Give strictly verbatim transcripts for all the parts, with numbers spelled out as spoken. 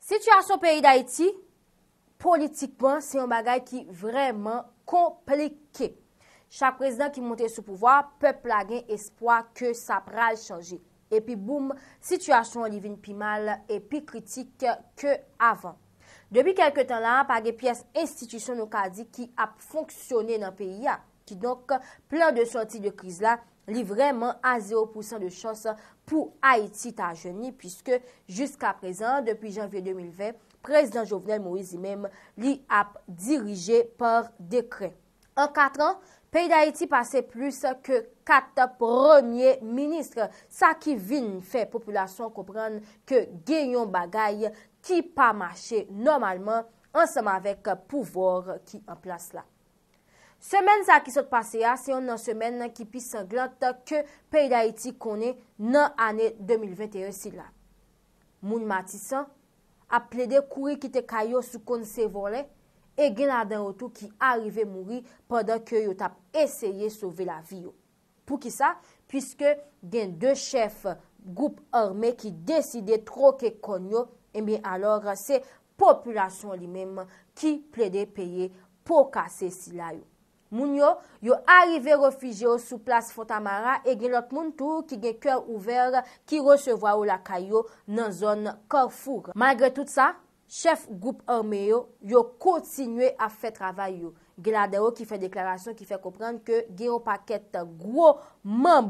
Sitiyasyon peyi Dayiti, politikman, se yon bagay ki vrèman konplike. Chak prezidan ki monte sou pouvwa, pèp la gen espwa ke sa pral chanje. Epi boum, sitiyasyon an li vin pi mal e pi kritik ke avan. Depi kèlke tan la, pa gen pyès enstitisyon nou ka di ki ap fonksyone nan peyi a. Kidonk, plan de sòti de kriz la, li vrèman a zewo pousan de chans pou Ayiti ta jwenn li, piske jiska prezan, depi janvye de mil ven, prezidan Jovenel Moïse li menm, li ap dirije pa dekrè. An kat an, peyi Dayiti pase plis ke kat premye minis, sa ki vin fè popilasyon an konprann ke gen yon bagay ki pa mache nòmalman ansanm avèk pouvwa ki an plas la. Semèn sa ki sot pase a, se youn nan semèn ki pi sanglant ke peyi Dayiti konnen nan ane de mil venteyen sila. Moun Matisan ap plede kouri kite kay yo sou konn se vòlè, e gen ladan yo tou ki arive mouri pandan ke yo t ap eseye sove lavi yo. Poukisa? Piske gen de chèf gwoup ame ki deside twoke kòn yo, ebyen alò se popilasyon li menm ki plede peye po kase sila yo. Moun yo, yo arive refijye yo sou plas Fontamara e gen lòt moun tou ki gen kè ouvè ki resevwa yo lakay yo nan zòn Kafou. Malgre tout sa, chèf gwoup ame yo, yo kontinye ap fè travay yo. Gen ladan yo ki fè deklarasyon ki fè konprann ke gen yon pakèt gwo manm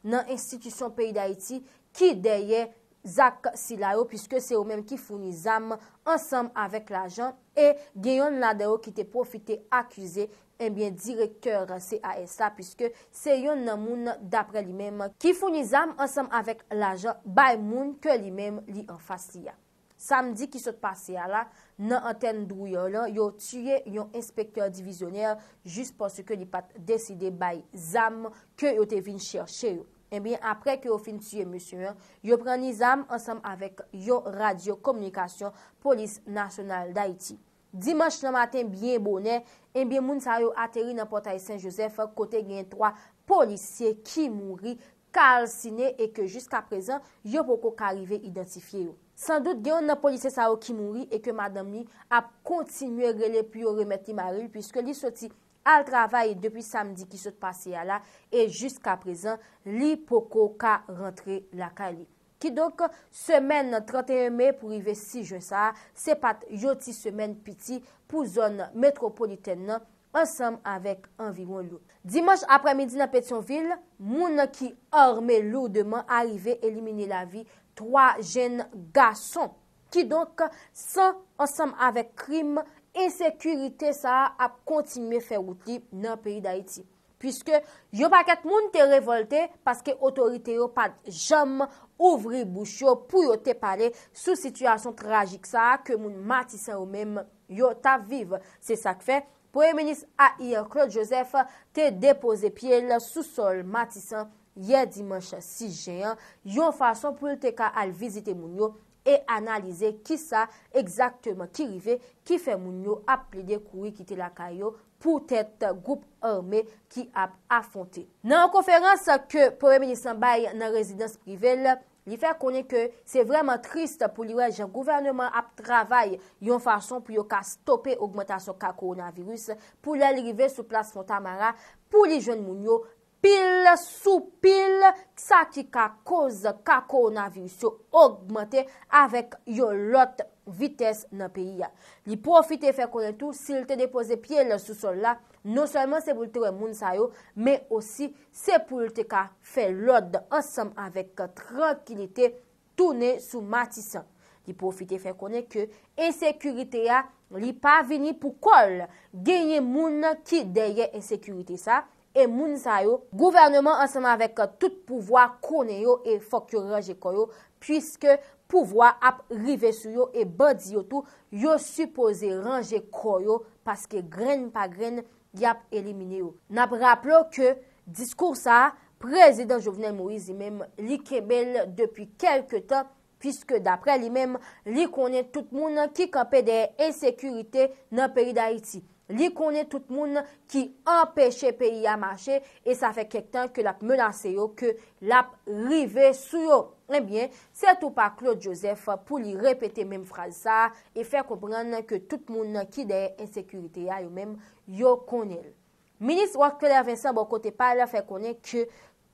nan enstitisyon peyi Dayiti ki dèyè zak sila yo, piske se yo menm ki founi zam ansanm avèk lajan, e gen yonn ladan yo ki te pwofite akize, ebyen, direktè C A S la, piske se yonn nan moun, daprè li menm, ki founi zam ansanm avèk lajan bay moun ke li menm li anfas li a. Samdi ki sot pase a la, nan antèn Drouillard lan, yo tiye yon enspektè divizyonè jis paske li pa t deside bay zam ke yo te vin chèche yo. Ebyen, apre ke yo fin tiye mesye an, yo pran li zam ansanm avèk yon radyo kominikasyon Polis Nasyonal Dayiti. Dimanch nan maten byen bonè, ebyen, moun sa yo ateri nan Pòtay Sen Jozèf, kote gen twa polisye ki mouri kalsine e ke jiska prezan, yo poko ka rive idantifye yo. Sandout, gen youn nan polisye sa yo ki mouri e ke madanm li ap kontinye rele pou yo remèt li mari l, piske li soti al travay depi samdi ki sot pase a la, e jiska prezan, li poko ka rantre lakay li. Kidonk, semèn trannteyen me pou rive sis jen sa a, se pa t yon ti semèn piti pou zòn metwopolitèn nan, ansanm avèk anviwon yo. Dimanch aprèmidi nan Petyonvil, moun ki ame loudman arive elimine lavi twa jenn gason. Kidonk, san ansanm avèk krim, ensekirite sa a ap kontinye fè wout li nan peyi Dayiti. Piske yon pakèt moun te revòlte paske otorite yo pa t janm ouvri bouch yo pou yo te pale sou sitiyasyon trajik sa a ke moun Matisan yo menm yo t ap viv. Se sa k fè, Premye Minis a yè, Claude Joseph, te depoze pye l sou sòl Matisan yè dimanch sis jen an, yon fason pou l te ka al vizite moun yo e analize kisa egzakteman ki rive ki fè moun yo ap plede kouri kite lakay yo poutèt gwoup ame ki ap afwonte. Nan yon konferans ke Premye Minis lan bay nan rezidans prive l, li fè konnen ke se vrèman tris pou li wè jan gouvènman ap travay yon fason pou yo ka stope ogmantasyon ka kowonaviris, pou lè li rive sou plas Fontamara, pou li jwenn moun yo pil sou pil, sa ki ka koz ka kowonaviris yo ogmante avèk yon lòt vitès nan peyi a. Li pwofite fè konnen tou, si l te depoze pye l sou sòl la, non sèlman se pou l te wè moun sa yo, men osi se pou l te ka fè lòd ansanm avèk trankilite tounen sou Matisan. Li pwofite fè konnen ke ensekirite a, li pa vini pou kò l. Genyen moun ki dèyè ensekirite sa, e moun sa yo, gouvènman ansanm avèk tout pouvwa konnen yo e fòk yo ranje kò yo, piske pouvwa ap rive sou yo e bandi yo tou, yo sipoze ranje kò yo, paske grenn pa grenn, y ap elimine yo. N ap raple w ke diskou sa a, Prezidan Jovenel Moïse li menm, li kenbe l depi kèlke tan, piske daprè li menm, li konnen tout moun ki kanpe dèyè ensekirite nan peyi Dayiti. Li konnen tout moun ki anpeche peyi a mache e sa fè kèk tan ke l ap menase yo, ke l ap rive sou yo. Ebyen, se tou pa Claude Joseph pou li repete menm fraz sa a e fè konprann ke tout moun ki dèyè ensekirite a yo menm, yo konnen l. Minis Rockfeller Vincent bò kote pa l fè konnen ke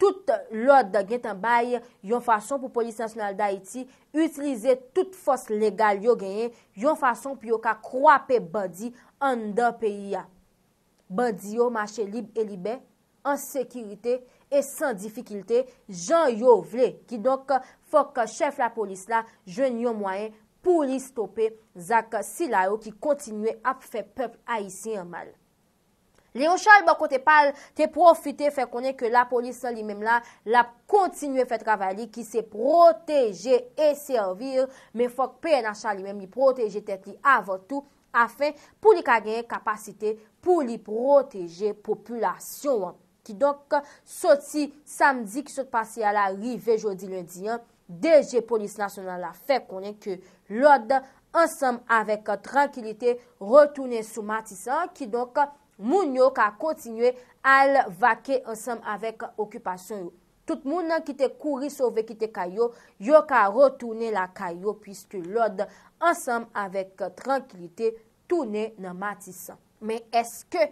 tout lòd gentan bay yon fason pou Polis Nasyonal Dayiti itilize tout fòs legal yo genyen, yon fason pou yo ka kwape bandi anndan peyi a. Bandi yo mache lib e libè, an sekirite e san difikilte, jan yo vle. Kidonk, fòk chèf lapolis la jwenn yon mwayen pou li stope zak sila yo ki kontinye ap fè pèp ayisyen an mal. Léon Charles bò kote pa l te pwofite fè konnen ke lapolis lan li menm la, l ap kontinye fè travay li ki se pwoteje e sèvi, men fòk P N H a li menm li pwoteje tèt li avan tou, afen pou li ka genyen kapasite pou li pwoteje popilasyon an. Kidonk, soti samdi ki sot pase a la rive jodi lendi an, D G Polis Nasyonal la fè konnen ke lòd ansanm avèk trankilite retounen sou Matisan, kidonk moun yo ka kontinye al vake ansanm avèk okipasyon yo. Tout moun ki te kouri sove kite kay yo, yo ka retounen lakay yo, piske lòd ansanm avèk trankilite tounen nan Matisan. Men èske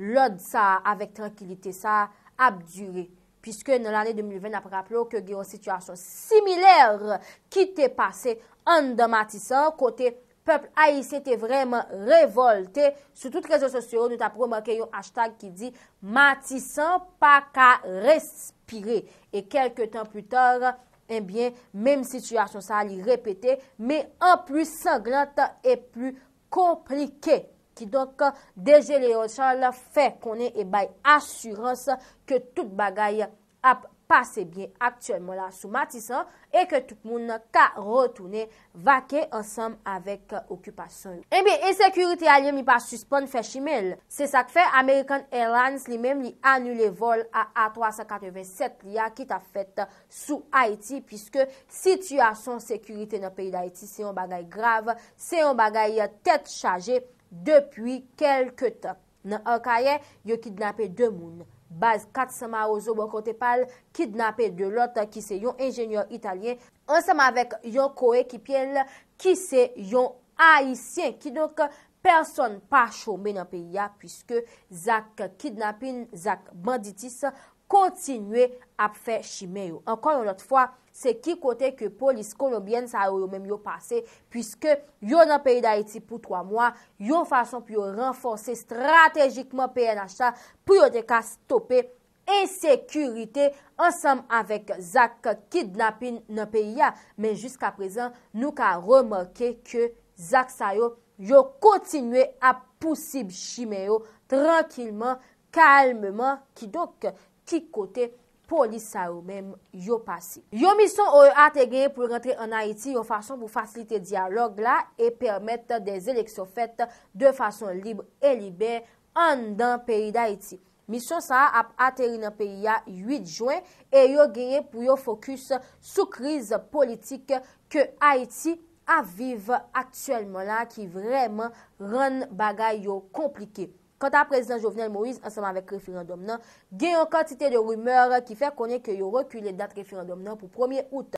lòd sa a avèk trankilite sa a ap dire? Piske nan lane de mil ven, n ap raple w ke gen yon sitiyasyon similè ki te pase anndan Matisan, kote pèp ayisyen te vrèman revòlte. Sou tout rezo sosyo yo, nou t ap remake yon hashtag ki di Matisan pa ka respire. E kèlke tan pli ta, ebyen, menm sitiyasyon sa a li repete, men an pli sanglant e pli konplike. Kidonk, D G Léon Charles fè konnen e bay asirans ke tout bagay ap pase byen aktyèlman la sou Matisan e ke tout moun ka retounen vake ansanm avèk okipasyon yo. Ebyen, ensekirite a li menm li pa sispann fè chimen l. Se sa k fè American Airlines li menm li anile vòl A A twa san katreven sèt li a ki t ap fèt sou Ayiti, piske sitiyasyon sekirite nan peyi Dayiti se yon bagay grav, se yon bagay tèt chaje depi kèlke tan. Nan Akayè, yo kidnape de moun. Baz kat san Mawozo bò kote pa l kidnape de lòt ki se yon enjenyè italyen ansanm avèk yon koekipye l ki se yon ayisyen. Kidonk, pèsonn pa chome nan peyi a, piske zak kidnapin, zak banditis kontinye ap fè chimen yo. Ankò yon lòt fwa, se ki kote ke polis kolonbyèn sa yo, yo menm yo pase, piske yo nan peyi Dayiti pou twa mwa, yon fason pou yo ranfòse estratejikman P N H la, pou yo te ka stope ensekirite ansanm avèk zak kidnapin nan peyi a. Men jiskaprezan, nou ka remake ke zak sa yo, yo kontinye ap pousib chimen yo trankilman, kalmeman, kidonk ki kote polis sa yo menm yo pase. Yon misyon O E A te genyen pou l rantre ann Ayiti yon fason pou fasilite dyalòg la e pèmèt de eleksyon fèt de fason lib e libè anndan peyi Dayiti. Misyon sa a ap ateri nan peyi a uit jen e yo genyen pou yo fokis sou kriz politik ke Ayiti ap viv aktyèlman la ki vrèman rann bagay yo konplike. Kanta prezidan Jovenel Moïse ansanm avèk referandòm nan, gen yon kantite de rimè ki fè konnen ke yo rekile dat referandòm nan pou premye out.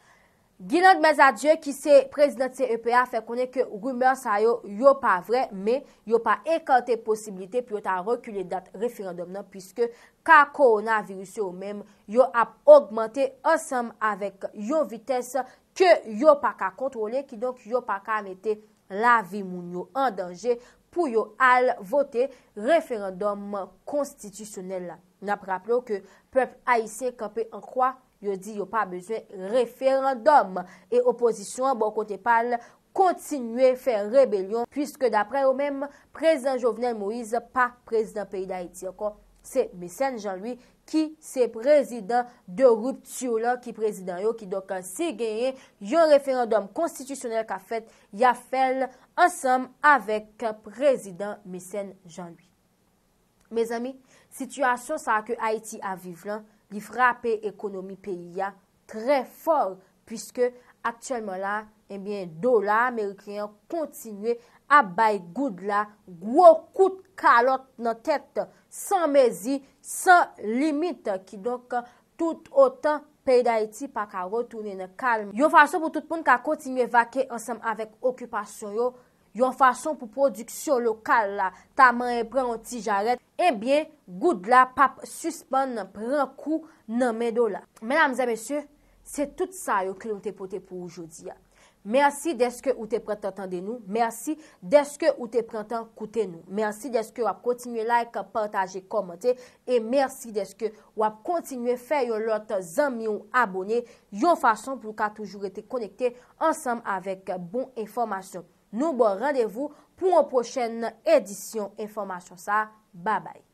Guiland Mèzadye, ki se prezidan C E P A, fè konnen ke rimè sa yo, yo pa vrè, men yo pa ekate posiblite pou yo ta rekile dat referandòm nan, piske ka kowonaviris yo menm, yo ap ogmante ansanm avèk yon vitès ke yo pa ka kontwole, kidonk yo pa ka mete lavi moun yo an danje pou yo al vote referandòm konstitisyonèl la. N ap raple w ke pèp ayisyen kanpe an kwa, yo di yo pa bezwen referandòm. E opozisyon an bò kote pa l kontinye fè rebelyon, piske daprè yo menm, prezidan Jovenel Moïse pa prezidan peyi Dayiti ankò. Se Mecène Jean Louis ki se prezidan de ripti lan ki prezidan yo, kidonk si genyen yon referandòm konstitisyonèl k ap fèt, y ap fè l ansanm avèk prezidan Mecène Jean Louis. Mezanmi, sitiyasyon sa a ke Ayiti ap viv lan, li frape ekonomi peyi a trè fò, piske aktyèlman la, Ebyen, dola ameriken an kontinye ap bay goud la gwo kout kalòt nan tèt, san mezi, san limit. Kidonk, tout otan peyi Dayiti pa ka retounen nan kalm, yon fason pou tout moun ka kontinye vake ansanm avèk okipasyon yo, yon fason pou pwodiksyon lokal la ta manyen pran yon ti jarèt, ebyen, goud la p ap sispann pran kou nan men dola. Medam e mesye, se tout sa yo ke nou te pote pou ou jodi a. Mèsi dèske ou te pran tan tande nou. Mèsi dèske ou te pran tan koute nou. Mèsi dèske w ap kontinye like, pataje, kòmante. E mèsi dèske w ap kontinye fè yon lòt zanmi w abone, yon fason pou w ka toujou rete konekte ansanm avèk bon enfòmasyon. Nou ba w randevou pou yon pwochèn edisyon enfòmasyon sa a. Babay.